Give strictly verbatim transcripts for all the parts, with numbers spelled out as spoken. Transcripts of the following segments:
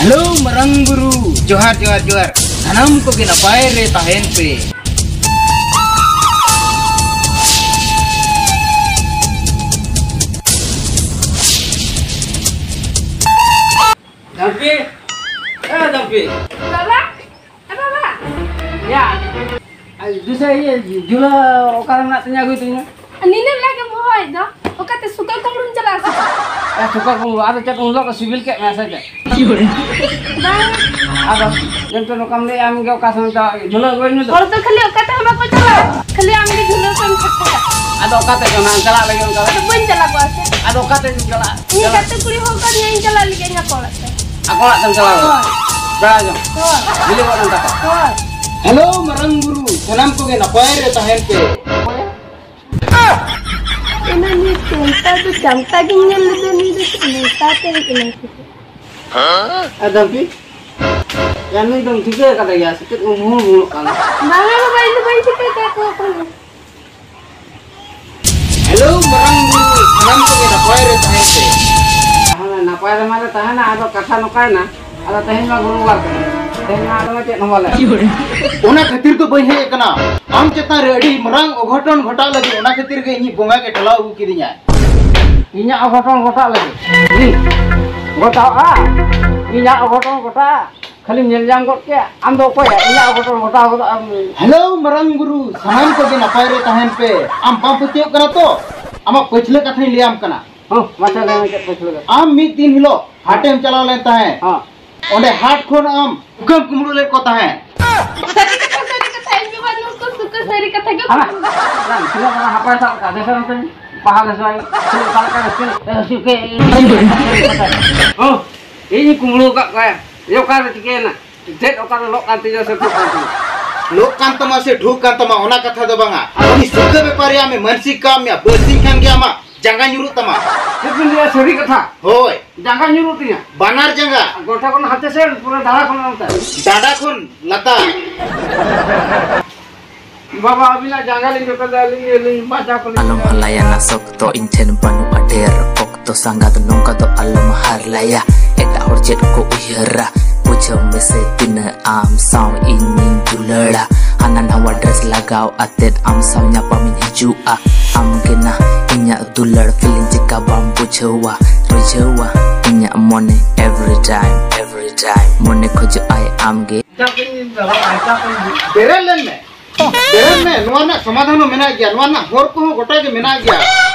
Hello ᱢᱟᱨᱟᱝ ᱵᱩᱨᱩ, ᱡᱚᱦᱟᱨ, ᱡᱚᱦᱟᱨ, ᱡᱚᱦᱟᱨ᱾ ᱥᱟᱱᱟᱢ ᱠᱚᱜᱮ ᱱᱟᱯᱟᱭ ᱨᱮ ᱛᱟᱦᱮᱱ ᱯᱮ᱾ ᱡᱟᱢᱯᱤ, ᱮ ᱡᱟᱢᱯᱤ᱾ ᱵᱟᱵᱟ, ᱮ ᱵᱟᱵᱟ᱾ ᱭᱟ, ᱟᱨ ᱫᱩᱥᱨᱟ ᱤᱭᱟᱹ ᱡᱷᱩᱞᱟᱹ ᱚᱠᱟᱨᱮ ᱢᱮᱱᱟᱜ ᱛᱤᱧᱟ, ᱟᱹᱜᱩᱭ ᱛᱤᱧ ᱢᱮ᱾ ᱱᱤᱱᱟᱹᱜ ᱞᱟᱜᱮᱢ ᱦᱚᱦᱚᱭᱮᱫ ᱫᱚ, ᱚᱠᱟᱛᱮ ᱥᱩᱠᱟᱹ ᱠᱩᱢᱵᱽᱲᱩᱢ ᱪᱟᱞᱟᱜᱼᱟ ᱥᱮ? ᱮ, ᱥᱩᱠᱟᱹ ᱠᱩᱢᱵᱽᱲᱩ, ᱟᱫᱚ ᱪᱮᱫ ᱩᱱ ᱦᱤᱞᱳᱜ ᱠᱚ ᱥᱤᱵᱤᱞ ᱠᱮᱫ ᱢᱮᱭᱟ ᱥᱮ ᱪᱮᱫ? ᱵᱟᱝ᱾ ᱟᱫᱚ ᱮᱱᱛᱮ ᱱᱚᱝᱠᱟᱢ ᱞᱟᱹᱭᱮᱫᱼᱟ, ᱟᱢ ᱜᱮ ᱚᱠᱟ ᱥᱚᱢᱚᱭ ᱫᱚ ᱡᱷᱩᱞᱟᱹ ᱟᱹᱜᱩᱭ ᱢᱮ ᱫᱚ᱾ ᱦᱚᱲ ᱫᱚ ᱠᱷᱟᱹᱞᱤ ᱚᱠᱟ ᱛᱮᱦᱚᱸ ᱵᱟᱠᱚ ᱪᱟᱞᱟᱜᱼᱟ, ᱠᱷᱟᱹᱞᱤ ᱟᱢ ᱜᱮ ᱡᱷᱩᱞᱟᱹ ᱠᱚᱢ ᱥᱟᱵ ᱠᱟᱜᱼᱟ᱾ ᱟᱫᱚ ᱚᱠᱟᱛᱮ ᱪᱚ ᱱᱟᱝ ᱪᱟᱞᱟᱜ ᱞᱟᱹᱜᱤᱫ ᱚᱱᱠᱟ ᱫᱚ? ᱟᱫᱚ ᱵᱟᱹᱧ ᱪᱟᱞᱟᱜ ᱠᱚᱜᱼᱟ ᱥᱮ᱾ ᱟᱫᱚ ᱚᱠᱟᱛᱮ ᱪᱚᱢ ᱪᱟᱞᱟᱜᱼᱟ? ᱤᱧ ᱜᱟᱛᱮ ᱠᱩᱲᱤ ᱦᱚᱦᱚ ᱠᱟᱫᱤᱧᱟ, ᱤᱧ ᱪᱟᱞᱟᱜ ᱞᱟᱹᱜᱤᱫ ᱟᱠᱚ ᱚᱲᱟᱜ ᱛᱮ᱾ ᱟᱠᱚ ᱚᱲᱟᱜ ᱛᱮᱢ ᱪᱟᱞᱟᱣ ᱞᱮᱱᱟ? ᱦᱳᱭ᱾ ᱵᱮᱲᱟ ᱡᱚᱝ? ᱦᱳᱭ᱾ ᱵᱤᱞᱤ ᱜᱚᱫ ᱮᱱ ᱛᱟᱠᱚ? ᱦᱳᱭ᱾ ᱦᱮᱞᱳ ᱢᱟᱨᱟᱝ ᱵᱩᱨᱩ, ᱥᱟᱱᱟᱢ ᱠᱚᱜᱮ ᱱᱟᱯᱟᱭ ᱨᱮ ᱛᱟᱦᱮᱱ ᱯᱮ᱾ ᱚᱱᱟ ᱱᱤᱭᱟᱹ ᱪᱮᱢᱴᱟ ᱫᱚ ᱪᱟᱢᱴᱟ ᱜᱤᱧ ᱧᱮᱞ ᱞᱮᱫᱮ, ᱱᱩᱭ ᱫᱚ ᱪᱮᱫ ᱢᱮᱛᱟ ᱛᱮ ᱦᱮᱡ ᱮᱱᱟᱭ ᱥᱮ ᱪᱮᱫ? ᱟᱨ ᱫᱷᱟᱹᱵᱤ? ᱭᱟ, ᱱᱩᱭ ᱫᱚᱢ ᱴᱷᱤᱠᱟᱹ ᱟᱠᱟᱫᱮ ᱜᱮᱭᱟ ᱥᱮ ᱪᱮᱫ? ᱩᱢᱩᱞ ᱩᱢᱩᱞᱚᱜ ᱠᱟᱱᱟ᱾ ᱵᱟᱝᱟ ᱵᱟᱵᱟ, ᱤᱧ ᱫᱚ ᱵᱟᱹᱧ ᱴᱷᱤᱠᱟᱹ ᱟᱠᱟᱫ ᱠᱚᱣᱟ ᱚᱠᱚᱭ ᱦᱚᱸ᱾ ᱦᱮᱞᱳ ᱢᱟᱨᱟᱝ ᱵᱩᱨᱩ, ᱥᱟᱱᱟᱢ ᱠᱚᱜᱮ ᱱᱟᱯᱟᱭ ᱨᱮ ᱛᱟᱦᱮᱱ ᱯᱮ᱾ ᱛᱟᱦᱮᱱᱟ, ᱱᱟᱯᱟᱭ ᱨᱮ ᱢᱟᱞᱮ ᱛᱟᱦᱮᱱᱟ, ᱟᱫᱚ ᱠᱟᱛᱷᱟ ᱱᱚᱝᱠᱟᱭᱮᱱᱟ, ᱟᱫᱚ ᱛᱮᱦᱮᱧ ᱢᱟ ᱜᱩᱨᱩᱵᱟᱨ ᱠᱟᱱᱟ, ᱛᱮᱦᱮᱧ ᱢᱟ ᱟᱫᱚ ᱪᱮᱫ ᱦᱚᱸ ᱵᱟᱞᱮ᱾ ᱚᱱᱟ ᱠᱷᱟᱹᱛᱤᱨ ᱫᱚ ᱵᱟᱹᱧ ᱦᱮᱡ ᱟᱠᱟᱱᱟ, ᱟᱢ ᱪᱮᱛᱟᱱ ᱨᱮ ᱟᱹᱰᱤ ᱢᱟᱨᱟᱝ ᱚᱜᱷᱚᱴᱚᱱ ᱜᱷᱚᱴᱟᱜ ᱞᱟᱹᱜᱤᱫ, ᱚᱱᱟ ᱠᱷᱟᱹᱛᱤᱨ ᱜᱮ ᱤᱧᱤᱡ ᱵᱚᱸᱜᱟ ᱜᱮ ᱴᱷᱮᱞᱟᱣ ᱟᱹᱜᱩ ᱠᱤᱫᱤᱧᱟᱭ᱾ ᱤᱧᱟᱹᱜ ᱚᱜᱷᱚᱴᱚᱱ ᱜᱷᱚᱴᱟᱜ ᱞᱟᱹᱜᱤᱫ? ᱤᱧ ᱜᱷᱚᱴᱟᱣᱜᱼᱟ? ᱤᱧᱟᱹᱜ ᱚᱜᱷᱚᱴᱚᱱ ᱜᱷᱚᱴᱟᱜᱼᱟ? ᱠᱷᱟᱹᱞᱤᱢ ᱧᱮᱞ ᱧᱟᱢ ᱜᱚᱫ ᱠᱮᱭᱟ᱾ ᱟᱢ ᱫᱚ ᱚᱠᱚᱭᱟ? ᱤᱧᱟᱹᱜ ᱚᱜᱷᱚᱴᱚᱱ ᱜᱷᱚᱴᱟᱣ ᱜᱚᱫᱚᱜ ᱟᱢ? ᱦᱮᱞᱳ ᱢᱟᱨᱟᱝ ᱵᱩᱨᱩ, ᱥᱟᱱᱟᱢ ᱠᱚᱜᱮ ᱱᱟᱯᱟᱭ ᱨᱮ ᱛᱟᱦᱮᱱ ᱯᱮ᱾ ᱟᱢ ᱵᱟᱢ ᱯᱟᱹᱛᱭᱟᱹᱜ ᱠᱟᱱᱟ ᱛᱚ? ᱟᱢᱟᱜ ᱯᱟᱹᱪᱷᱞᱟᱹ ᱠᱟᱛᱷᱟᱧ ᱞᱟᱹᱭᱟᱢ ᱠᱟᱱᱟ᱾ ᱦᱚᱸ, ᱢᱟᱥᱮ ᱞᱟᱹᱭ ᱢᱮ, ᱪᱮᱫ ᱯᱟᱹᱪᱷᱞᱟᱹ ᱠᱟᱛᱷᱟ? ᱟᱢ ᱢᱤᱫ ᱫᱤᱱ ᱦᱤᱞᱳᱜ ᱦᱟᱴᱮᱢ ᱪᱟᱞᱟᱣ ᱞᱮᱱ ᱛᱟᱦᱮᱸᱫ᱾ ᱦᱚᱸ᱾ ᱚᱸᱰᱮ ᱦᱟᱴ ᱠᱷᱚᱱ ᱟᱢ ᱥᱩᱠᱟᱹᱢ ᱠᱩᱢᱵᱽᱲᱩ ᱞᱮᱫ ᱠᱚ ᱛᱟᱦᱮᱸᱫ᱾ ᱥᱟᱹᱨᱤ ᱠᱟᱛᱷᱟ, ᱥᱟᱹᱨᱤ ᱠᱟᱛᱷᱟ, ᱤᱧ ᱵᱟᱵᱟ ᱱᱩᱠᱩ ᱥᱩᱠᱟᱹ ᱥᱟᱹᱨᱤ ᱠᱟᱛᱷᱟ ᱜᱮ ᱦᱟᱱᱟ, ᱠᱩᱢᱵᱽᱲᱩ᱾ ᱦᱟᱱᱟ, ᱛᱤᱱᱟᱹᱜ ᱢᱟᱨᱟᱝ ᱦᱟᱯᱲᱟᱭ ᱥᱟᱵ ᱠᱟᱜ, ᱫᱮᱥᱮ ᱱᱚᱛᱮ ᱵᱟᱦᱟ ᱫᱮᱥᱮ, ᱪᱮᱫ ᱞᱮᱠᱟ ᱞᱮᱠᱟ ᱨᱟᱹᱥᱠᱟᱹ, ᱨᱟᱹᱥᱠᱟᱹ᱾ ᱦᱚᱸ, ᱤᱧ ᱠᱩᱢᱵᱽᱲᱩ ᱟᱠᱟᱫ ᱠᱚᱣᱟ᱾ ᱤᱭᱟᱹ, ᱚᱠᱟᱨᱮ ᱪᱤᱠᱟᱹᱭᱮᱱᱟ? ᱪᱮᱫ ᱚᱠᱟᱨᱮ ᱞᱚᱜ ᱠᱟᱱ ᱛᱤᱧᱟ ᱥᱮ ᱴᱷᱩᱠ ᱠᱟᱱ ᱛᱤᱧᱟ? ᱞᱚᱜ ᱠᱟᱱ ᱛᱟᱢᱟ ᱥᱮ ᱴᱷᱩᱠ ᱠᱟᱱ ᱛᱟᱢᱟ, ᱚᱱᱟ ᱠᱟᱛᱷᱟ ᱫᱚ ᱵᱟᱝᱟ᱾ ᱩᱱᱤ ᱥᱩᱠᱟᱹ ᱵᱮᱯᱟᱨᱤ ᱟᱢᱮ ᱢᱟᱹᱱᱥᱤᱠ ᱠᱟᱜ ᱢᱮᱭᱟ, ᱵᱟᱹᱲᱛᱤ ᱠᱷᱟᱱ ᱜᱮ ᱟᱢᱟᱜ ᱡᱟᱸᱜᱟ ᱧᱩᱨᱩᱜ ᱛᱟᱢᱟ᱾ ᱪᱮᱫ ᱵᱤᱱ ᱞᱟᱹᱭᱟ, ᱥᱟᱹᱨᱤ ᱠᱟᱛᱷᱟ? ᱦᱳᱭ᱾ ᱡᱟᱸᱜᱟ ᱧᱩᱨᱩᱜ ᱛᱤᱧᱟ? ᱵᱟᱱᱟᱨ ᱡᱟᱸᱜᱟ᱾ ᱜᱚᱱᱴᱷᱟ ᱠᱷᱚᱱ ᱦᱟᱱᱛᱮ ᱥᱮᱫ, ᱯᱩᱨᱟᱹ ᱰᱟᱸᱰᱟ ᱠᱷᱚᱱ ᱱᱚᱱᱛᱮ᱾ ᱰᱟᱸᱰᱟ ᱠᱷᱚᱱ ᱞᱟᱛᱟᱨ᱾ ᱵᱟᱵᱟ, ᱟᱹᱵᱤᱱᱟᱜ ᱡᱟᱸᱜᱟ ᱞᱤᱧ ᱡᱚᱴᱮᱫᱟ, ᱟᱹᱞᱤᱧ ᱜᱮ, ᱟᱹᱞᱤᱧ ᱵᱟᱧᱪᱟᱣ ᱠᱚᱞᱤᱧ ᱟᱞᱚᱢ ᱧᱟᱢᱟ᱾ ᱦᱟᱞᱟᱭᱟ ᱱᱟ ᱥᱚᱠᱛᱚ, ᱤᱧ ᱴᱷᱮᱱ ᱵᱟᱹᱱᱩᱜᱼᱟ ᱰᱷᱮᱨ ᱚᱠᱛᱚ, ᱥᱟᱸᱜᱟᱛ ᱱᱚᱝᱠᱟ ᱫᱚ ᱟᱞᱚᱢ ᱦᱟᱨᱞᱟᱭᱟ᱾ ᱮᱴᱟᱜ ᱦᱚᱲ ᱪᱮᱫ ᱠᱚ ᱩᱭᱦᱟᱹᱨᱟ? ᱵᱩᱡᱷᱟᱹᱣ ᱢᱮᱥᱮ ᱛᱤᱱᱟᱹᱜ ᱟᱢ ᱥᱟᱶ ᱤᱧᱤᱧ ᱫᱩᱞᱟᱹᱲᱟ᱾ ᱦᱟᱱᱟ ᱱᱟᱣᱟ dress ᱞᱟᱜᱟᱣ ᱟᱛᱮᱫ ᱟᱢ ᱥᱟᱶ ᱧᱟᱯᱟᱢᱤᱧ ᱦᱤᱡᱩᱜᱼᱟ᱾ ᱟᱢ ᱜᱮ ᱱᱟ ᱤᱧᱟᱹᱜ ᱫᱩᱞᱟᱹᱲ feeling ᱪᱮᱠᱟ ᱵᱟᱢ ᱵᱩᱡᱷᱟᱹᱣᱟ? ᱵᱩᱡᱷᱟᱹᱣᱟ ᱤᱧᱟᱹᱜ ᱢᱚᱱᱮ every time, every time ᱢᱚᱱᱮ ᱠᱷᱚᱡᱚᱜ ᱟᱭ ᱟᱢ ᱜᱮ᱾ ᱵᱮᱨᱮᱫ ᱞᱮᱱ ᱢᱮ᱾ ᱵᱮᱨᱮᱫ ᱢᱮ, ᱱᱚᱣᱟ ᱨᱮᱱᱟᱜ ᱥᱚᱢᱟᱫᱷᱟᱱ ᱦᱚᱸ ᱢᱮᱱᱟᱜ ᱜᱮᱭᱟ, ᱱᱚᱣᱟ ᱨᱮᱱᱟᱜ ᱦᱚᱨ ᱠᱚᱦᱚᱸ ᱜᱚᱴᱟ ᱜᱮ ᱢᱮᱱᱟᱜ ᱜᱮᱭᱟ᱾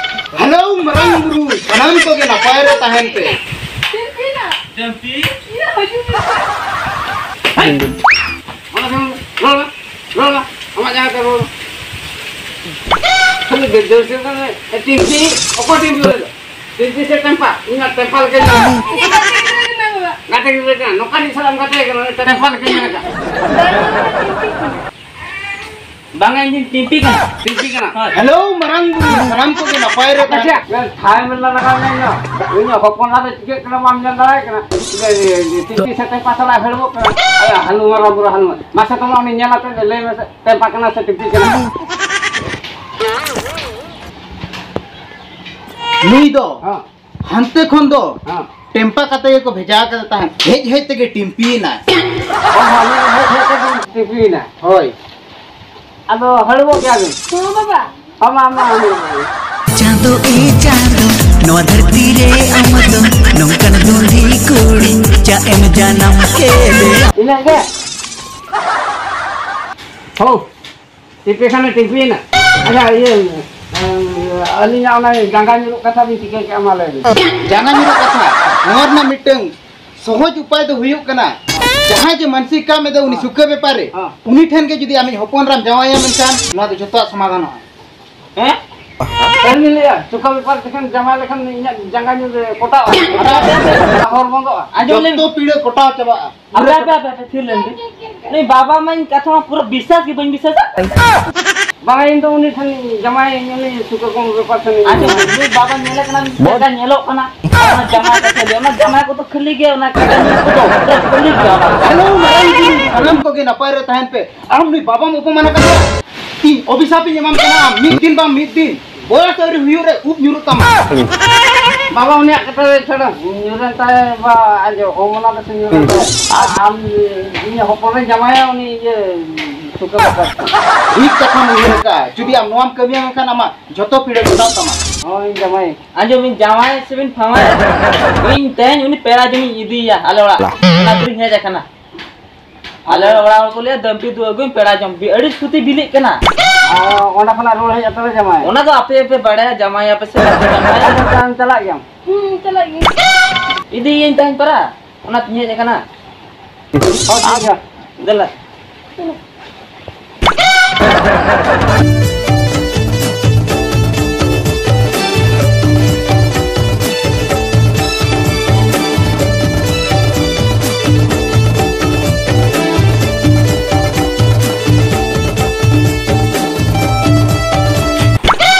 ᱦᱮᱞᱳ ᱢᱟᱨᱟᱝ ᱵᱩᱨᱩ, ᱥᱟᱱᱟᱢ ᱠᱚᱜᱮ ᱱᱟᱯᱟᱭ ᱨᱮ ᱛᱟᱦᱮᱱ ᱯᱮ᱾ ᱨᱚᱲ ᱢᱮ, ᱨᱚᱲ ᱢᱮ, ᱨᱚᱲ ᱢᱮ, ᱟᱢᱟᱜ ᱡᱟᱸᱜᱟ ᱛᱮ ᱨᱚᱲ ᱢᱮ᱾ ᱠᱷᱟᱹᱞᱤ ᱫᱟᱹᱲ, ᱫᱟᱹᱲ, ᱫᱟᱹᱲ, ᱫᱟᱹᱲ, ᱮ, ᱴᱤᱝᱠᱤ, ᱚᱠᱚᱭ ᱴᱤᱝᱠᱤ ᱞᱟᱹᱭ ᱫᱟ? ᱴᱤᱝᱠᱤ ᱥᱮ ᱴᱮᱢᱯᱟ? ᱤᱧ ᱢᱟ ᱴᱮᱢᱯᱟ ᱞᱮᱠᱟᱧ ᱧᱮᱞ ᱠᱟᱜ᱾ ᱜᱟᱛᱮ ᱜᱤᱫᱽᱨᱟᱹ ᱠᱟᱱᱟ, ᱱᱚᱝᱠᱟᱱ ᱤᱧ ᱥᱟᱞᱟᱜ ᱮᱢ ᱜᱟᱛᱮ ᱠᱟᱱᱟ, ᱴᱮᱢᱯᱟ ᱞᱮᱠᱟᱧ ᱧᱮᱞ ᱠᱟᱜ᱾ ᱵᱟᱝᱟ, ᱤᱧ ᱫᱩᱧ ᱴᱤᱝᱠᱤ ᱠᱟᱱᱟ᱾ ᱴᱤᱝᱠᱤ ᱠᱟᱱᱟ᱾ ᱦᱳᱭ᱾ ᱦᱮᱞᱳ, ᱢᱟᱨᱟᱝ ᱵᱩᱨᱩ, ᱥᱟᱱᱟᱢ ᱠᱚᱜᱮ ᱱᱟᱯᱟᱭ ᱨᱮ ᱛᱟᱦᱮᱱ᱾ ᱟᱪᱪᱷᱟ, ᱢᱮᱱ ᱛᱷᱟᱭ ᱢᱮᱞᱟ ᱞᱟᱜᱟᱣ ᱧᱚᱜ᱾ ᱤᱧ ᱦᱚᱯᱚᱱ ᱞᱟᱫᱮ ᱪᱤᱠᱟᱹᱜ ᱠᱟᱱᱟ ᱵᱟᱢ ᱧᱮᱞ ᱫᱟᱲᱮᱭᱟᱜ ᱠᱟᱱᱟ᱾ ᱴᱤᱝᱠᱤ ᱥᱮ ᱴᱮᱢᱯᱟ ᱥᱟᱞᱟᱜ ᱦᱟᱹᱲᱵᱚᱜ ᱠᱟᱱᱟ᱾ ᱟᱭᱟ, ᱦᱟᱹᱞᱩ ᱢᱟᱨᱟᱝ ᱵᱩᱨᱩ ᱦᱟᱹᱞᱩ᱾ ᱢᱟᱥᱮ ᱛᱚᱵᱮ ᱩᱱᱤ ᱧᱮᱞ ᱟᱛᱮ ᱞᱟᱹᱭ ᱢᱮᱥᱮ, ᱴᱮᱢᱯᱟ ᱠᱟᱱᱟ ᱥᱮ ᱴᱤᱝᱠᱤ ᱠᱟᱱᱟ? ᱱᱩᱭ ᱫᱚ ᱦᱮᱸ᱾ ᱦᱟᱱᱛᱮ ᱠᱷᱚᱱ ᱫᱚ ᱦᱮᱸ᱾ ᱴᱮᱢᱯᱟ ᱠᱟᱛᱮ ᱜᱮᱠᱚ ᱵᱷᱮᱡᱟ ᱠᱟᱫᱮ ᱛᱟᱦᱮᱸᱫ, ᱦᱮᱡ ᱦᱮᱡ ᱛᱮᱜᱮ ᱴᱤᱢᱯᱤᱭᱮᱱᱟᱭ᱾ ᱚ, ᱦᱮᱡ ᱦᱮᱡ ᱛᱮᱜᱮ ᱴᱤᱢᱯᱤᱭᱮᱱᱟᱭ᱾ ᱦᱳᱭ᱾ ᱟᱫᱚ ᱦᱟᱹᱲᱩᱵᱚᱜ ᱜᱮᱭᱟ ᱵᱤᱱ? ᱦᱮᱸ ᱵᱟᱵᱟ᱾ ᱦᱚᱸ, ᱢᱟ, ᱢᱟ, ᱢᱟ᱾ ᱪᱟᱸᱫᱚ ᱮ ᱪᱟᱸᱫᱚ, ᱱᱚᱣᱟ ᱫᱷᱟᱹᱨᱛᱤ ᱨᱮ ᱟᱢ ᱫᱚ ᱱᱚᱝᱠᱟᱱ ᱫᱩᱸᱫᱷᱤ ᱠᱩᱲᱤ ᱪᱟ ᱮᱢ ᱡᱟᱱᱟᱢ ᱠᱮᱫᱮᱭᱟ᱾ ᱤᱱᱟᱹᱜ ᱜᱮ? ᱦᱳ᱾ ᱴᱤᱯᱤ ᱠᱷᱟᱱᱮ ᱴᱤᱯᱤᱭᱮᱱᱟ᱾ ᱟᱪᱪᱷᱟ, ᱤᱭᱟᱹ, ᱮᱸ, ᱟᱹᱞᱤᱧᱟᱜ ᱚᱱᱟ ᱡᱟᱸᱜᱟ ᱧᱩᱨᱩᱜ ᱠᱟᱛᱷᱟ ᱵᱤᱱ ᱪᱤᱠᱟᱹ ᱠᱮᱜᱼᱟ, ᱢᱟ ᱞᱟᱹᱭ ᱵᱤᱱ᱾ ᱡᱟᱸᱜᱟ ᱧᱩᱨᱩᱜ ᱠᱟᱛᱷᱟ, ᱱᱚᱣᱟ ᱨᱮᱱᱟᱜ ᱢᱤᱫᱴᱟᱝ ᱥᱚᱦᱚᱡ ᱩᱯᱟᱭ ᱫᱚ ᱦᱩᱭᱩᱜ ᱠᱟᱱᱟ, ᱡᱟᱦᱟᱸᱭ ᱡᱮ ᱢᱟᱱᱥᱤᱠ ᱠᱟᱢ ᱮᱫᱟ, ᱩᱱᱤ ᱦᱮᱸ᱾ ᱥᱩᱠᱟᱹ ᱵᱮᱯᱟᱨᱮ, ᱦᱮᱸ᱾ ᱩᱱᱤ ᱴᱷᱮᱱ ᱜᱮ ᱡᱩᱫᱤ ᱟᱢᱤᱡ ᱦᱚᱯᱚᱱ ᱮᱨᱟᱢ ᱡᱟᱶᱟᱭᱟ, ᱢᱮᱱᱠᱷᱟᱱ ᱱᱚᱣᱟ ᱫᱚ ᱡᱚᱛᱚᱣᱟᱜ ᱥᱚᱢᱟᱫᱷᱟᱱᱚᱜᱼᱟ᱾ ᱦᱮᱸ? ᱪᱮᱫ ᱵᱤᱱ ᱞᱟᱹᱭᱟ? ᱥᱩᱠᱟᱹ ᱵᱮᱯᱟᱨ ᱛᱮᱠᱷᱟᱱ ᱡᱟᱶᱟᱭ ᱞᱮᱠᱷᱟᱱ ᱤᱧᱟᱹᱜ ᱡᱟᱸᱜᱟ ᱧᱩᱨ ᱨᱮ ᱯᱚᱴᱟᱜᱼᱟ᱾ ᱦᱚᱨ ᱵᱚᱱᱫᱚᱜᱼᱟ᱾ ᱟᱸᱡᱚᱢ ᱞᱮᱢ᱾ ᱡᱚᱛᱚ ᱯᱤᱲᱟᱹ ᱯᱚᱴᱟᱣ ᱪᱟᱵᱟᱜᱼᱟ᱾ ᱟᱯᱮ, ᱟᱯᱮ, ᱟᱯᱮ, ᱛᱷᱤᱨ ᱞᱮᱱ ᱵᱤᱱ᱾ ᱱᱩᱭ ᱵᱟᱵᱟ ᱢᱟᱧ ᱠᱟᱛᱷᱟ ᱢᱟ ᱯᱩᱨᱟᱹ ᱵᱤᱥᱥᱟᱥ ᱜᱮ ᱵᱟᱹᱧ ᱵᱤᱥᱥᱟᱥᱟ᱾ ᱵᱟᱝᱟ, ᱤᱧ ᱫᱚ ᱩᱱᱤ ᱴᱷᱮᱱ ᱡᱟᱶᱟᱭ, ᱩᱱᱤ ᱥᱩᱠᱟᱹ ᱠᱚᱢ ᱵᱮᱯᱟᱨ ᱴᱷᱮᱱ ᱤᱧ ᱟᱪᱪᱷᱟ, ᱡᱟᱶᱟᱭ᱾ ᱱᱩᱭ ᱵᱟᱵᱟ ᱧᱮᱞᱮ ᱠᱟᱱᱟ, ᱪᱮᱫ ᱞᱮᱠᱟ ᱧᱮᱞᱚᱜ ᱠᱟᱱᱟ᱾ ᱚᱱᱟ ᱡᱟᱢᱟ ᱠᱚ ᱠᱷᱟᱹᱞᱤ, ᱚᱱᱟ ᱡᱟᱢᱟ ᱠᱚᱫᱚ ᱠᱷᱟᱹᱞᱤ ᱜᱮ, ᱚᱱᱟ ᱠᱟᱴᱟ ᱱᱤᱭᱟᱹ ᱠᱚᱫᱚ ᱯᱩᱨᱟᱹ ᱠᱷᱟᱹᱞᱤ ᱜᱮᱭᱟ ᱚᱱᱟ᱾ ᱦᱮᱞᱳ, ᱢᱟᱨᱟᱝ ᱵᱩᱨᱩ, ᱥᱟᱱᱟᱢ ᱠᱚᱜᱮ ᱱᱟᱯᱟᱭ ᱨᱮ ᱛᱟᱦᱮᱱ ᱯᱮ᱾ ᱟᱢ ᱱᱩᱭ ᱵᱟᱵᱟᱢ ᱚᱯᱚᱢᱟᱱ ᱟᱠᱟᱫᱮᱭᱟ᱾ ᱤᱧ ᱚᱵᱷᱤᱥᱟᱯ ᱤᱧ ᱮᱢᱟᱢ ᱠᱟᱱᱟ, ᱢᱤᱫ ᱫᱤᱱ ᱵᱟᱝ ᱢᱤᱫ ᱫᱤᱱ ᱵᱚᱭᱚᱥ ᱟᱹᱣᱨᱤ ᱦᱩᱭᱩᱜ ᱨᱮ ᱩᱵ ᱧᱩᱨᱩᱜ ᱛᱟᱢᱟ᱾ ᱵᱟᱵᱟ, ᱩᱱᱤᱭᱟᱜ ᱠᱟᱛᱷᱟ ᱫᱚ ᱪᱷᱟᱲᱟ, ᱧᱩᱨᱮᱱ ᱛᱟᱭ ᱵᱟ, ᱟᱡ ᱦᱚᱯᱚᱱ ᱚᱱᱟ ᱫᱚ ᱥᱮ ᱧᱩᱨᱮᱱ ᱛᱟᱭ᱾ ᱟᱨ ᱟᱢ, ᱤᱧ ᱦᱚᱯᱚᱱ ᱨᱮ ᱡᱟᱶᱟᱭᱟ, ᱩᱱᱤ ᱤᱭᱟᱹ ᱥᱩᱠᱟᱹ ᱵᱟᱠᱟ᱾ ᱴᱷᱤᱠ ᱠᱟᱛᱷᱟᱢ ᱩᱭᱦᱟᱹᱨ ᱟᱠᱟᱫᱼᱟ᱾ ᱡᱩᱫᱤ ᱟᱢ ᱱᱚᱣᱟᱢ ᱠᱟᱹᱢᱤᱭᱟ, ᱢᱮᱱᱠᱷᱟᱱ ᱟᱢᱟᱜ ᱡᱷᱚᱛᱚ ᱯᱤᱲᱟᱹ ᱠᱷᱟᱸᱰᱟᱣ ᱛᱟᱢᱟ᱾ ᱦᱳᱭ, ᱡᱟᱶᱟᱭ᱾ ᱟᱸᱡᱚᱢ, ᱤᱧ ᱡᱟᱶᱟᱭ ᱥᱮ ᱵᱤᱱ ᱯᱷᱟᱶᱟᱭ? ᱤᱧ ᱛᱮᱦᱮᱧ ᱩᱱᱤ ᱯᱮᱲᱟ ᱡᱚᱢᱤᱧ ᱤᱫᱤᱭᱮᱭᱟ ᱟᱞᱮ ᱚᱲᱟᱜ᱾ ᱚᱱᱟ ᱛᱮᱞᱤᱧ ᱦᱮᱡ ᱟᱠᱟᱱᱟ᱾ ᱟᱞᱮ ᱚᱲᱟᱜ ᱦᱚᱲ ᱠᱚ ᱞᱟᱹᱭᱟ, "ᱫᱟᱹᱢᱯᱤ ᱫᱩ ᱟᱹᱜᱩᱭ, ᱯᱮᱲᱟ ᱡᱚᱢ ᱵᱤ-, ᱟᱹᱰᱤ ᱥᱩᱛᱤ ᱵᱤᱞᱤᱜ ᱠᱟᱱᱟ᱾" ᱚ, ᱚᱸᱰᱮ ᱠᱷᱚᱱᱟᱜ ᱨᱩᱣᱟᱹᱲ ᱦᱮᱡ ᱟᱛᱚ ᱡᱟᱢᱟᱭ᱾ ᱚᱱᱟ ᱫᱚ ᱟᱯᱮ ᱯᱮ ᱵᱟᱲᱟᱭᱟ, ᱡᱟᱢᱟᱭ ᱟᱯᱮ ᱥᱮ ᱵᱟᱯᱮ ᱡᱟᱢᱟᱭᱟ᱾ ᱟᱪᱪᱷᱟ, ᱟᱢ ᱪᱟᱞᱟᱜ ᱜᱮᱭᱟᱢ? ᱦᱩᱸ, ᱪᱟᱞᱟᱜ ᱜᱤᱭᱟᱹᱧ᱾ ᱤᱫᱤᱭᱟᱹᱧ ᱛᱟᱦᱮᱸᱧ ᱯᱟᱨᱟ, ᱚᱱᱟᱛᱤᱧ ᱦᱮᱡ ᱟᱠᱟᱱᱟ᱾ ᱦᱚᱸ, ᱴᱷᱤᱠ ᱜᱮᱭᱟ᱾ ᱫᱮᱞᱟ᱾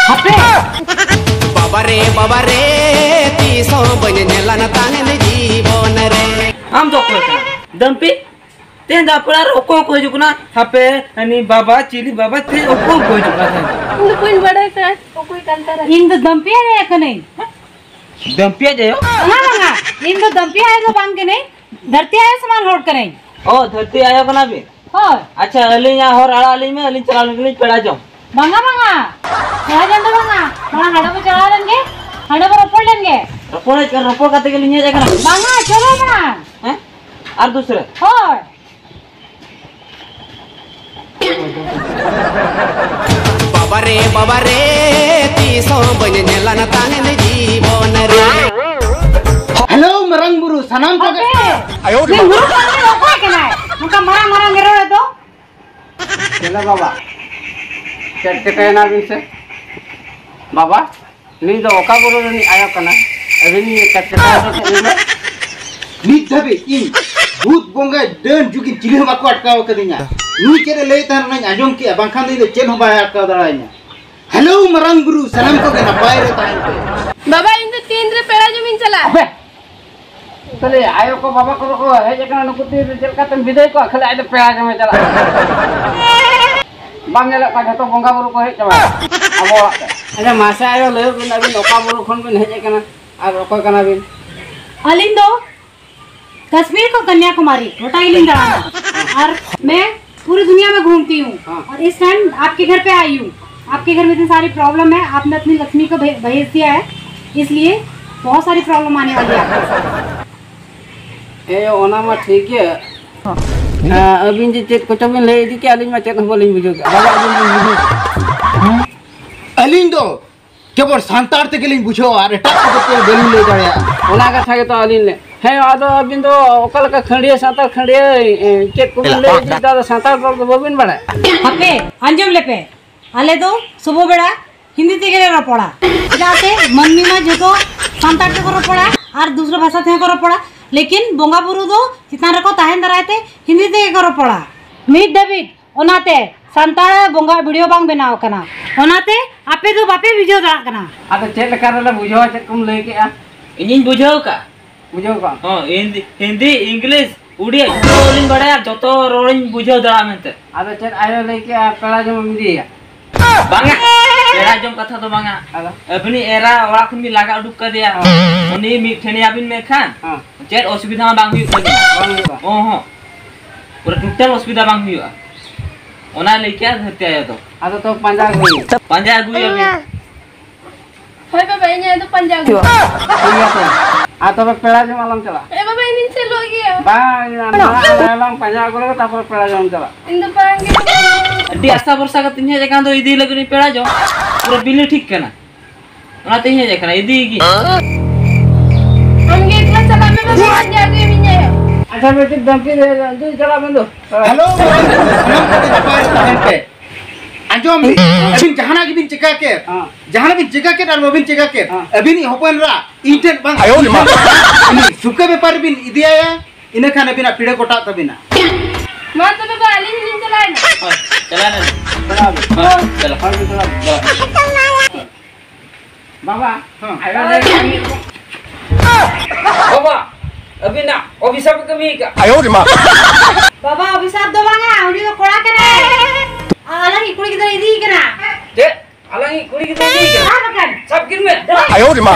ᱦᱟᱯᱮ! ᱵᱟᱵᱟ ᱨᱮ, ᱵᱟᱵᱟ ᱨᱮ, ᱛᱤᱥ ᱦᱚᱸ ᱵᱟᱹᱧ ᱧᱮᱞᱟᱱ ᱛᱟᱦᱮᱸᱫ ᱡᱤᱵᱚᱱ ᱨᱮ᱾ ᱟᱢ ᱫᱚ ᱚᱠᱚᱭ ᱠᱟᱱᱟᱢ? ᱫᱟᱹᱢᱯᱤ? ᱛᱮᱦᱮᱧ ᱫᱚ ᱟᱯᱮ ᱚᱲᱟᱜ ᱨᱮ ᱚᱠᱚᱭ ᱠᱚ ᱦᱤᱡᱩᱜ ᱠᱟᱱᱟ? ᱦᱟᱯᱮ, ᱦᱟᱹᱱᱤ ᱵᱟᱵᱟ, ᱪᱤᱞᱤ ᱵᱟᱵᱟ, ᱛᱮᱦᱮᱧ ᱚᱠᱚᱭ ᱠᱚ ᱦᱤᱡᱩᱜ ᱠᱟᱱᱟ ᱛᱮᱦᱮᱧ? ᱤᱧ ᱫᱚ ᱵᱟᱹᱧ ᱵᱟᱲᱟᱭ ᱠᱟᱱᱟ ᱚᱠᱚᱭ ᱠᱟᱱ ᱛᱟᱨᱟ᱾ ᱤᱧ ᱫᱚ ᱫᱟᱹᱢᱯᱤ ᱟᱭᱳ ᱠᱟᱹᱱᱟᱹᱧ᱾ ᱫᱟᱹᱢᱯᱤ ᱟᱡ ᱟᱭᱳ? ᱵᱟᱝᱟ, ᱵᱟᱝᱟ, ᱤᱧ ᱫᱚ ᱫᱟᱹᱢᱯᱤ ᱟᱭᱳ ᱫᱚ ᱵᱟᱝ ᱠᱟᱹᱱᱟᱹᱧ, ᱫᱷᱟᱹᱨᱛᱤ ᱟᱭᱳ ᱥᱚᱢᱟᱱ ᱦᱚᱲ ᱠᱟᱹᱱᱟᱹᱧ᱾ ᱚ, ᱫᱷᱟᱹᱨᱛᱤ ᱟᱭᱳ ᱠᱟᱱᱟ ᱵᱤᱱ? ᱦᱳᱭ᱾ ᱟᱪᱪᱷᱟ, ᱟᱹᱞᱤᱧᱟᱜ ᱦᱚᱨ ᱟᱲᱟᱜ ᱟᱹᱞᱤᱧ ᱢᱮ, ᱟᱹᱞᱤᱧ ᱪᱟᱞᱟᱣ ᱞᱮᱱ ᱜᱮᱞᱤᱧ ᱯᱮᱲᱟ ᱡᱚᱢ᱾ ᱵᱟᱝᱟ, ᱵᱟᱝᱟ, ᱯᱮᱲᱟ ᱡᱚᱢ ᱫᱚ ᱵᱟᱝᱟ, ᱢᱟᱲᱟᱝ ᱦᱟᱸᱰᱮ ᱵᱚ ᱪᱟᱞᱟᱣ ᱞᱮᱱ ᱜᱮ, ᱦᱟᱸᱰᱮ ᱵᱚ ᱨᱚᱯᱚᱲ ᱞᱮᱱ ᱜᱮ᱾ ᱨᱚᱯᱚᱲ, ᱨᱚᱯᱚᱲ ᱠᱟᱛᱮ ᱜᱮᱞᱤᱧ ᱦᱮᱡ ᱟᱠᱟᱱᱟ᱾ ᱵᱟᱝᱟ, ᱪᱚᱞᱚ ᱢᱟᱲᱟᱝ᱾ ᱦᱮᱸ? ᱟᱨ ᱫᱩᱥᱨᱟ? ᱦᱳᱭ᱾ ᱵᱟᱵᱟ ᱨᱮ, ᱵᱟᱵᱟ ᱨᱮ, ᱛᱤᱥ ᱦᱚᱸ ᱵᱟᱹᱧ ᱧᱮᱞᱟᱱ ᱛᱟᱦᱮᱸᱫ ᱡᱤᱵᱚᱱ ᱨᱮ᱾ ᱦᱮᱞᱳ, ᱢᱟᱨᱟᱝ ᱵᱩᱨᱩ, ᱥᱟᱱᱟᱢ ᱠᱚᱜᱮ᱾ ᱦᱟᱯᱮ! ᱩᱱᱤ ᱵᱩᱨᱩ ᱠᱟᱱ ᱫᱚ ᱚᱠᱚᱭ ᱠᱟᱱᱟᱭ? ᱱᱚᱝᱠᱟ ᱢᱟᱨᱟᱝ ᱢᱟᱨᱟᱝ ᱜᱮ ᱨᱚᱲᱮᱫ ᱫᱚ᱾ ᱪᱮᱞᱮ ᱵᱟᱵᱟ? ᱪᱮᱫ ᱪᱤᱠᱟᱹᱭᱮᱱᱟ ᱵᱤᱱ ᱥᱮ? ᱵᱟᱵᱟ, ᱱᱩᱭ ᱫᱚ ᱚᱠᱟ ᱵᱩᱨᱩ ᱨᱤᱱᱤᱡ ᱟᱭᱳ ᱠᱟᱱᱟ? ᱟᱹᱵᱤᱱ ᱪᱮᱫ ᱪᱤᱠᱟᱹ ᱦᱚᱪᱚ ᱠᱮᱫ ᱵᱤᱱᱟ? ᱱᱤᱛ ᱫᱷᱟᱹᱵᱤᱡ ᱤᱧ ᱵᱷᱩᱛ, ᱵᱚᱸᱜᱟ, ᱰᱟᱹᱱ, ᱡᱩᱜᱤᱱ ᱪᱤᱞᱤ ᱦᱚᱸ ᱵᱟᱠᱚ ᱟᱴᱠᱟᱣ ᱟᱠᱟᱫᱤᱧᱟ᱾ ᱱᱩᱭ ᱪᱮᱫ ᱮ ᱞᱟᱹᱭᱮᱫ ᱛᱟᱦᱮᱱ ᱚᱱᱟᱧ ᱟᱸᱡᱚᱢ ᱠᱮᱜᱼᱟ, ᱵᱟᱝᱠᱷᱟᱱ ᱫᱚ ᱤᱧ ᱫᱚ ᱪᱮᱫ ᱦᱚᱸ ᱵᱟᱭ ᱟᱴᱠᱟᱣ ᱫᱟᱲᱮᱭᱟᱹᱧᱟ᱾ ᱦᱮᱞᱳ ᱢᱟᱨᱟᱝ ᱵᱩᱨᱩ, ᱥᱟᱱᱟᱢ ᱠᱚᱜᱮ ᱱᱟᱯᱟᱭ ᱨᱮ ᱛᱟᱦᱮᱱ ᱯᱮ᱾ ᱵᱟᱵᱟ, ᱤᱧ ᱫᱚ ᱛᱤᱱ ᱨᱮ ᱯᱮᱲᱟ ᱡᱚᱢᱤᱧ ᱪᱟᱞᱟᱜᱼᱟ? ᱟᱯᱮ ᱛᱟᱦᱞᱮ ᱟᱭᱳ ᱠᱚ ᱵᱟᱵᱟ ᱠᱚᱫᱚ ᱠᱚ ᱦᱮᱡ ᱟᱠᱟᱱᱟ, ᱱᱩᱠᱩ ᱛᱤᱱ ᱨᱮ ᱪᱮᱫ ᱞᱮᱠᱟᱛᱮᱢ ᱵᱤᱫᱟᱹᱭ ᱠᱚᱣᱟ? ᱠᱷᱟᱹᱞᱤ ᱟᱡ ᱫᱚ ᱯᱮᱲᱟ ᱡᱚᱢᱮ ᱪᱟᱞᱟᱜᱼᱟ᱾ ᱵᱟᱢ ᱧᱮᱞᱮᱫ ᱠᱚᱣᱟ, ᱡᱷᱚᱛᱚ ᱵᱚᱸᱜᱟ ᱵᱩᱨᱩ ᱠᱚ ᱦᱮᱡ ᱪᱟᱵᱟ ᱟᱵᱚ ᱚᱲᱟᱜ ᱛᱮ᱾ ᱟᱪᱪᱷᱟ ᱢᱟᱥᱮ ᱟᱭᱳ, ᱞᱟᱹᱭ ᱵᱤᱱ, ᱟᱹᱵᱤᱱ ᱚᱠᱟ ᱵᱩᱨᱩ ᱠᱷᱚᱱ ᱵᱤᱱ ᱦᱮᱡ ᱟᱠᱟᱱᱟ? ᱟᱨ ᱚᱠᱚᱭ ᱠᱟᱱᱟ ᱵᱤᱱ? ᱟᱹᱞᱤᱧ ᱫᱚ ᱠᱟᱥᱢᱤᱨ ᱠᱷᱚᱱ ᱠᱚᱱᱭᱟᱠᱩᱢᱟᱨᱤ ᱜᱚᱴᱟ ᱜᱮᱞᱤᱧ ᱫᱟᱬᱟᱱᱟ᱾ ᱟᱨ मैं पूरी दुनिया में घूमती हूँ। हाँ। और इस टाइम आपके घर पे आई हूँ। आपके घर में इतनी सारी प्रॉब्लम है, आपने अपनी लक्ष्मी को भे-, भेज दिया है, इसलिए बहुत सारी प्रॉब्लम आने वाली है आपके साथ। ᱦᱮᱸ, ᱚᱱᱟ ᱢᱟ ᱴᱷᱤᱠ ᱜᱮ᱾ ᱦᱮᱸ, ᱟᱹᱵᱤᱱ ᱡᱮ ᱪᱮᱫ ᱠᱚᱪᱚ ᱵᱤᱱ ᱞᱟᱹᱭ ᱤᱫᱤ ᱠᱮᱜᱼᱟ, ᱟᱹᱞᱤᱧ ᱢᱟ ᱪᱮᱫ ᱦᱚᱸ ᱵᱟᱹᱞᱤᱧ ᱵᱩᱡᱷᱟᱹᱣ ᱠᱮᱜᱼᱟ᱾ ᱵᱟᱵᱟ, ᱟᱹᱵᱤᱱ ᱵᱤᱱ ᱵᱩᱡᱷᱟᱹᱣ ᱠᱮᱜᱼᱟ? ᱟᱹᱞᱤᱧ ᱫᱚ ᱠᱮᱵᱚᱞ ᱥᱟᱱᱛᱟᱲ ᱛᱮᱜᱮᱞᱤᱧ ᱵᱩᱡᱷᱟᱹᱣᱟ ᱟᱨ ᱮᱴᱟᱜ ᱠᱚᱫᱚ ᱵᱟᱹᱞᱤᱧ ᱞᱟᱹᱭ ᱫᱟᱲᱮᱭᱟᱜᱼᱟ᱾ ᱚᱱᱟ ᱠᱟᱛᱷᱟ ᱜᱮᱛᱚ ᱟᱹᱞᱤᱧ ᱞᱟᱹᱭ᱾ ᱦᱮᱸ, ᱟᱫᱚ ᱟᱹᱵᱤᱱ ᱫᱚ ᱚᱠᱟ ᱞᱮᱠᱟ ᱠᱷᱟᱹᱲᱭᱟᱹ ᱥᱟᱱᱛᱟᱲ ᱠᱷᱟᱹᱲᱭᱟᱹ, ᱮ, ᱪᱮᱫ ᱠᱚᱵᱤᱱ ᱞᱟᱹᱭ ᱤᱫᱤᱭᱮᱫᱟ, ᱟᱫᱚ ᱥᱟᱱᱛᱟᱲ ᱨᱚᱲ ᱫᱚ ᱵᱟᱹᱵᱤᱱ ᱵᱟᱲᱟᱭᱟ? ᱦᱟᱯᱮ, ᱟᱸᱡᱚᱢ ᱞᱮᱯᱮ᱾ ᱟᱞᱮ ᱫᱚ ᱥᱚᱵᱚ ᱵᱮᱲᱟ ᱦᱤᱱᱫᱤ ᱛᱮᱜᱮ ᱞᱮ ᱨᱚᱯᱚᱲᱟ᱾ ᱪᱮᱫᱟᱜ ᱥᱮ ᱢᱟᱹᱱᱢᱤ ᱢᱟ ᱡᱚᱛᱚ ᱥᱟᱱᱛᱟᱲ ᱛᱮᱠᱚ ᱨᱚᱯᱚᱲᱟ ᱟᱨ ᱫᱩᱥᱨᱟ ᱵᱷᱟᱥᱟ ᱛᱮᱦᱚᱸ ᱠᱚ ᱨᱚᱯᱚᱲᱟ, ᱞᱮᱠᱤᱱ ᱵᱚᱸᱜᱟ ᱵᱩᱨᱩ ᱫᱚ ᱪᱮᱛᱟᱱ ᱨᱮᱠᱚ ᱛᱟᱦᱮᱱ ᱫᱟᱨᱟᱭ ᱛᱮ ᱦᱤᱱᱫᱤ ᱛᱮᱜᱮ ᱠᱚ ᱨᱚᱯᱚᱲᱟ᱾ ᱱᱤᱛ ᱫᱷᱟᱹᱵᱤᱡ ᱚᱱᱟᱛᱮ ᱥᱟᱱᱛᱟᱲ ᱵᱚᱸᱜᱟ ᱵᱷᱤᱰᱤᱭᱳ ᱵᱟᱝ ᱵᱮᱱᱟᱣ ᱟᱠᱟᱱᱟ, ᱚᱱᱟᱛᱮ ᱟᱯᱮ ᱫᱚ ᱵᱟᱯᱮ ᱵᱩᱡᱷᱟᱹᱣ ᱫᱟᱲᱮᱭᱟᱜ ᱠᱟᱱᱟ᱾ ᱟᱫᱚ ᱪᱮᱫ ᱞᱮᱠᱟ ᱨᱮᱞᱮ ᱵᱩᱡᱷᱟᱹᱣᱟ, ᱪᱮᱫ ᱠᱚᱢ ᱞᱟᱹᱭ ᱠᱮᱜᱼᱟ? ᱤᱧᱤᱧ ᱵᱩᱡᱷᱟᱹᱣ ᱠᱟᱜᱼᱟ᱾ ᱵᱩᱡᱷᱟᱹᱣ ᱠᱟᱜᱼᱟ᱾ ᱦᱚᱸ, ᱦᱤᱱᱫᱤ, ᱦᱤᱱᱫᱤ, ᱤᱝᱞᱤᱥ, ᱩᱲᱤᱭᱟ ᱡᱚᱛᱚ ᱞᱤᱧ ᱵᱟᱲᱟᱭᱟ, ᱡᱚᱛᱚ ᱨᱚᱲᱤᱧ ᱵᱩᱡᱷᱟᱹᱣ ᱫᱟᱲᱮᱭᱟᱜᱼᱟ ᱢᱮᱱᱛᱮ᱾ ᱟᱫᱚ ᱪᱮᱫ ᱟᱭᱳ ᱞᱟᱹᱭ ᱠᱮᱜᱼᱟ, ᱯᱮᱲᱟ ᱡᱚᱢ ᱮᱢ ᱤᱫᱤᱭᱮᱭᱟ? ᱵᱟᱝᱟ, ᱯᱮᱲᱟ ᱡᱚᱢ ᱠᱟᱛᱷᱟ ᱫᱚ ᱵᱟᱝᱟ᱾ ᱟᱫᱚ? ᱟᱹᱵᱤᱱᱤᱡ ᱮᱨᱟ ᱚᱲᱟᱜ ᱠᱷᱚᱱ ᱵᱤᱱ ᱞᱟᱜᱟ ᱩᱰᱩᱠ ᱠᱟᱫᱮᱭᱟ᱾ ᱦᱚᱸ᱾ ᱩᱱᱤ ᱢᱤᱫ ᱴᱷᱮᱱ ᱟᱵᱤᱱ ᱢᱮᱱᱠᱷᱟᱱ ᱦᱚᱸ᱾ ᱪᱮᱫ ᱚᱥᱩᱵᱤᱫᱷᱟ ᱦᱚᱸ ᱵᱟᱝ ᱦᱩᱭᱩᱜ ᱛᱟᱵᱤᱱᱟ᱾ ᱵᱟᱝ ᱦᱩᱭᱩᱜᱼᱟ᱾ ᱚ ᱦᱚᱸ᱾ ᱯᱩᱨᱟᱹ ᱴᱳᱴᱟᱞ ᱚᱥᱩᱵᱤᱫᱷᱟ ᱵᱟᱝ ᱦᱩᱭᱩᱜᱼᱟ᱾ ᱚᱱᱟ ᱞᱟᱹᱭ ᱠᱮᱜᱼᱟ ᱫᱷᱟᱹᱨᱛᱤ ᱟᱭᱳ ᱫᱚ᱾ ᱟᱫᱚ ᱛᱚ ᱯᱟᱸᱡᱟ ᱟᱹᱜᱩᱭ᱾ ᱯᱟᱸᱡᱟ ᱟᱹᱜᱩᱭᱟᱵᱤᱱ᱾ ᱦᱳᱭ ᱵᱟᱵᱟ, ᱤᱧ ᱟᱭᱳ ᱫᱚ ᱯᱟᱸᱡᱟ ᱟᱹᱜᱩ᱾ ᱴᱷᱤᱠ ᱜᱮᱭᱟ ᱛᱚ᱾ ᱟᱨ ᱛᱚᱵᱮ ᱯᱮᱲᱟ ᱡᱚᱢ ᱟᱞᱚᱢ ᱪᱟᱞᱟᱜᱼᱟ᱾ ᱦᱮᱸ ᱵᱟᱵᱟ, ᱤᱧ ᱫᱚᱧ ᱪᱟᱞᱟᱜ ᱜᱮᱭᱟ᱾ ᱵᱟᱝ, ᱤᱧ ᱟᱢ ᱢᱟᱲᱟᱝ ᱟᱞᱮ ᱟᱞᱚᱢ ᱯᱟᱸᱡᱟ ᱟᱹᱜᱩ ᱞᱮᱠᱚ, ᱛᱟᱨᱯᱚᱨᱮ ᱯᱮᱲᱟ ᱡᱚᱢ ᱪᱟᱞᱟᱜ᱾ ᱤᱧ ᱫᱚ ᱵᱟᱝ ᱜᱮ᱾ ᱟᱹᱰᱤ ᱟᱥᱟ ᱵᱷᱚᱨᱥᱟ ᱠᱟᱛᱮ ᱤᱧ ᱦᱮᱡ ᱟᱠᱟᱱ ᱫᱚ ᱤᱫᱤ ᱞᱟᱹᱜᱤᱫ ᱤᱧ ᱯᱮᱲᱟ ᱡᱚᱢ᱾ ᱯᱩᱨᱟᱹ ᱵᱤᱞᱤ ᱴᱷᱤᱠ ᱠᱟᱱᱟ᱾ ᱚᱱᱟᱛᱮ ᱤᱧ ᱦᱮᱡ ᱟᱠᱟᱱᱟ, ᱤᱫᱤ ᱜᱮ᱾ ᱟᱢ ᱜᱮ ᱮᱠᱞᱟ ᱪᱟᱞᱟᱜ ᱢᱮ ᱵᱟᱵᱟ, ᱯᱟᱸᱡᱟ ᱟᱹᱜᱩᱭᱮᱢ ᱤᱧ ᱟᱭᱳ᱾ ᱟᱪᱪᱷᱟ, ᱢᱤᱫᱴᱤᱡ ᱫᱷᱟᱹᱢᱠᱤ ᱫᱩᱧ ᱪᱟᱞᱟᱜ ᱢᱮ ᱫᱩ᱾ ᱦᱮᱞᱳ, ᱥᱟᱱᱟᱢ ᱠᱚᱜᱮ ᱱᱟᱯᱟᱭ ᱨᱮ ᱛᱟᱦᱮᱱ ᱯᱮ᱾ ᱟᱸᱡᱚᱢ, ᱟᱹᱵᱤᱱ ᱡᱟᱦᱟᱱᱟᱜ ᱜᱮᱵᱤᱱ ᱪᱤᱠᱟ ᱠᱮᱫ, ᱦᱮᱸ᱾ ᱡᱟᱦᱟᱱᱟᱜ ᱵᱤᱱ ᱪᱤᱠᱟ ᱠᱮᱫ ᱟᱨ ᱵᱟᱵᱤᱱ ᱪᱤᱠᱟ ᱠᱮᱫ, ᱦᱮᱸ᱾ ᱟᱹᱵᱤᱱᱤᱡ ᱦᱚᱯᱚᱱ ᱮᱨᱟ ᱤᱧ ᱴᱷᱮᱱ ᱵᱟᱝ, ᱟᱭᱳ ᱨᱮ ᱢᱟ᱾ ᱩᱱᱤ ᱥᱩᱠᱟᱹ ᱵᱮᱯᱟᱨ ᱵᱤᱱ ᱤᱫᱤᱭᱟᱭᱟ, ᱤᱱᱟᱹ ᱠᱷᱟᱱ ᱟᱹᱵᱤᱱᱟᱜ ᱯᱤᱲᱟᱹ ᱠᱚᱴᱟᱜ ᱛᱟᱹᱵᱤᱱᱟ᱾ ᱢᱟ ᱛᱚᱵᱮ ᱵᱟ, ᱟᱹᱞᱤᱧ ᱦᱚᱸᱞᱤᱧ ᱪᱟᱞᱟᱣᱮᱱᱟ᱾ ᱦᱳᱭ, ᱪᱟᱞᱟᱣ ᱞᱮᱱ᱾ ᱪᱟᱞᱟᱣ ᱵᱤᱱ᱾ ᱦᱳᱭ, ᱪᱟᱞᱟᱣ᱾ ᱦᱳᱭ, ᱪᱟᱞᱟᱣ᱾ ᱵᱟᱵᱟ, ᱦᱮᱸ᱾ ᱟᱭᱳ ᱞᱟᱹᱭ ᱠᱟᱹᱢᱤ ᱠᱚ᱾ ᱵᱟᱵᱟ, ᱟᱹᱵᱤᱱᱟᱜ ᱚᱯᱷᱤᱥ ᱨᱮ ᱠᱟᱹᱢᱤ ᱠᱟᱜ᱾ ᱟᱭᱳ ᱨᱮ ᱢᱟ᱾ ᱵᱟᱵᱟ, ᱚᱯᱷᱤᱥᱟᱨ ᱫᱚ ᱵᱟᱝᱟ, ᱩᱱᱤ ᱫᱚ ᱠᱚᱲᱟ ᱠᱟᱱᱟᱭ᱾ ᱟᱨ ᱟᱞᱟᱝᱤᱡ ᱠᱩᱲᱤ ᱜᱤᱫᱽᱨᱟᱹ ᱤᱫᱤᱭᱮ ᱠᱟᱱᱟ᱾ ᱪᱮᱫ? ᱟᱞᱟᱝᱤᱡ ᱠᱩᱲᱤ ᱜᱤᱫᱽᱨᱟᱹ ᱤᱫᱤᱭᱮ ᱠᱟᱱᱟ? ᱟᱨ ᱵᱟᱠᱷᱟᱱ᱾ ᱥᱟᱵ ᱠᱤᱱ ᱢᱮ᱾ ᱟᱭᱳ ᱨᱮ ᱢᱟ᱾